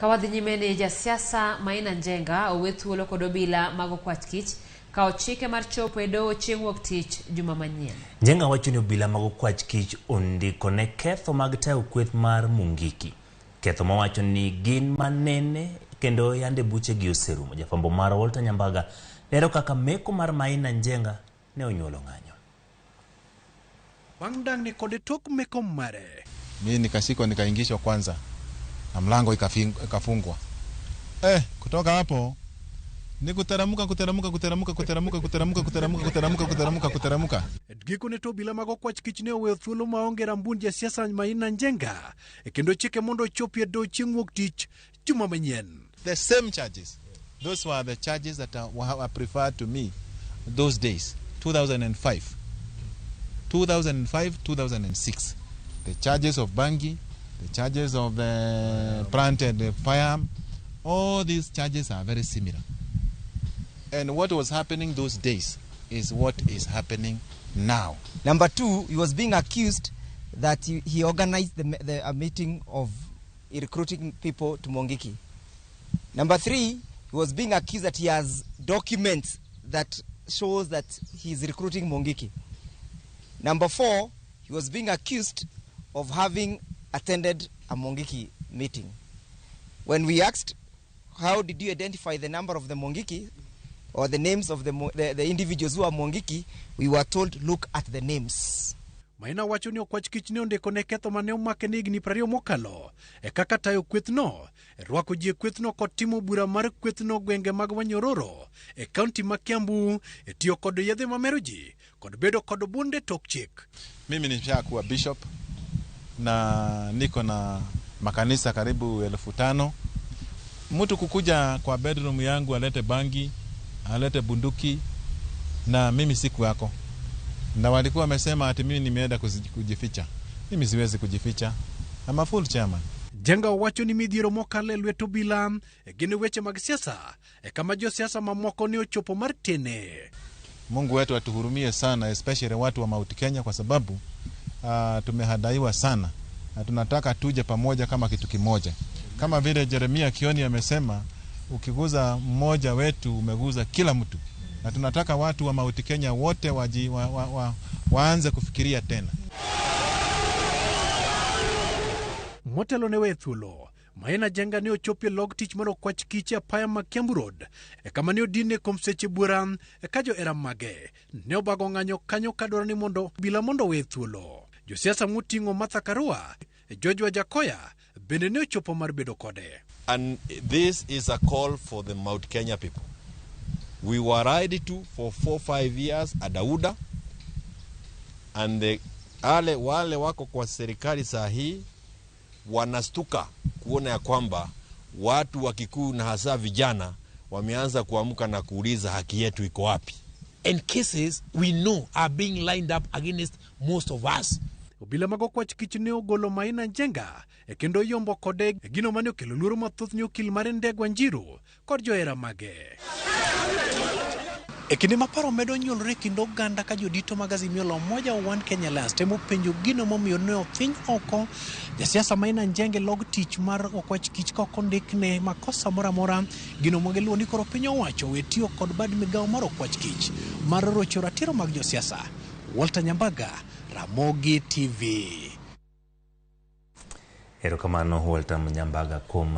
Ka wadhi nyime ni jasiasa Maina Njenga owe thuolo kod obila mag okwach kich ka ochike mar chopo e doho chieng' wuok tich juma manyien. Njenga wacho ni obila mag okwach kich ondikone ketho mag tayo kweth mar Mungiki. Ketho mawacho ni gin manene kendo yande buchegi oserumo. Jafwambo marwa Walter Nyambaga lero kaka meko mar Maina Njenga ne onyuolo ng'anyo. Bang' dang'ni kode tok meko mare. Mi nikashikwa nikaingishwa kwanza na mlango ikafungwa. Kutoka hapo ni kuteramuka kuteramuka kuteramuka kuteramuka kuteramuka kuteramuka kuteramuka kuteramuka kuteramuka. Gikone to obila mag okwach kich ne oweyo thuolo maonge rambun jasiasa Maina Njenga kendo chike mondo ochopi e doho chieng' wuok tich juma manyien. The same charges. Those were the charges that were preferred to me those days, 2005. 2005, 2006. The charges of Bangi, the charges of the planted firearm, all these charges are very similar. And what was happening those days is what is happening now. Number two, he was being accused that he organized a meeting of recruiting people to Mungiki. Number three, he was being accused that he has documents that shows that he's recruiting Mungiki. Number four, he was being accused of having attended a Mungiki meeting. When we asked, how did you identify the number of the Mungiki or the names of the individuals who are Mungiki, we were told, look at the names. Maina wacho ni okwach kich ne ondiko ne ketho mane omake ne higni 20 mokalo e kaka tayo kwethno, e rwako ji e kwethno kod timo bura mar kwethno gwenge mag Wanyororo e kaunti ma Kiambu, e tiyo kod yedhe mamero ji kod bedo kod bunde tok chik. Mimi nishakuwa bishop na niko na makanisa karibu 5,000. Mtu kukuja kwa bedroom yangu alete bangi, alete bunduki na mimi siku yako. Na walikuwa wamesema ati mimi nimeenda kujificha. Mimi siwezi kujificha. I'm a full chairman. Njenga owacho ni midhiero mokalo e lwet obila gin weche mag siasa e kama josiasa mamoko ne ochopo mar tene. Mungu wetu atuhurumie sana, especially watu wa Mount Kenya, kwa sababu tumehadaiwa sana na tunataka tuje pamoja kama kitu kimoja. Kama vile Jeremia Kioni amesema, ukiguza mmoja wetu umeguza kila mtu. Na tunataka watu wa Mount Kenya wote waanze kufikiria tena. Motelo ne we thuolo, Maina Njenga ne ochopo e log tich mar okwach kich e apaya ma Kiambu Road e kama ne odine kuom seche buora ka johera mage ne obago ng'anyo kanyo kadwaro ni mondo obila mondo owe thuolo. Josiasa moting'o Martha Karua, George Wajackoyah bende ne ochopo mar bedo kode. And this is a call for the Mount Kenya people. We were ready to for 4-5 years Adauda, and the wale wako kwa serikali saa hii wanastuka kuona ya kwamba watu wa Kikuyu na hasa vijana wameanza kuamka na kuuliza haki yetu iko wapi. And cases we know are being lined up against most of us. Obila mag okwach kich ne ogolo Maina Njenga e kendo yombo kode e gino mane okelo luoro mathoth ne okil mare Ndegwa Njiru kod johera mage. E kinde ma paro medo nyuolore e kind oganda ka jodito mag Azimio la Umoja One Kenya Alliance temo penjo gino momiyo ne othiny oko jasiasa Maina Njenga e log tich mar okwach kich ka ok ondikne makosa moro amora, gino ma giluwo ni koro piny owacho we tiyo kod bad migawo mar okwach kich mar rocho ratiro mag josiasa. Walter Nyambaga, Ramogi TV. Erokamano Walter Nyambaga kuom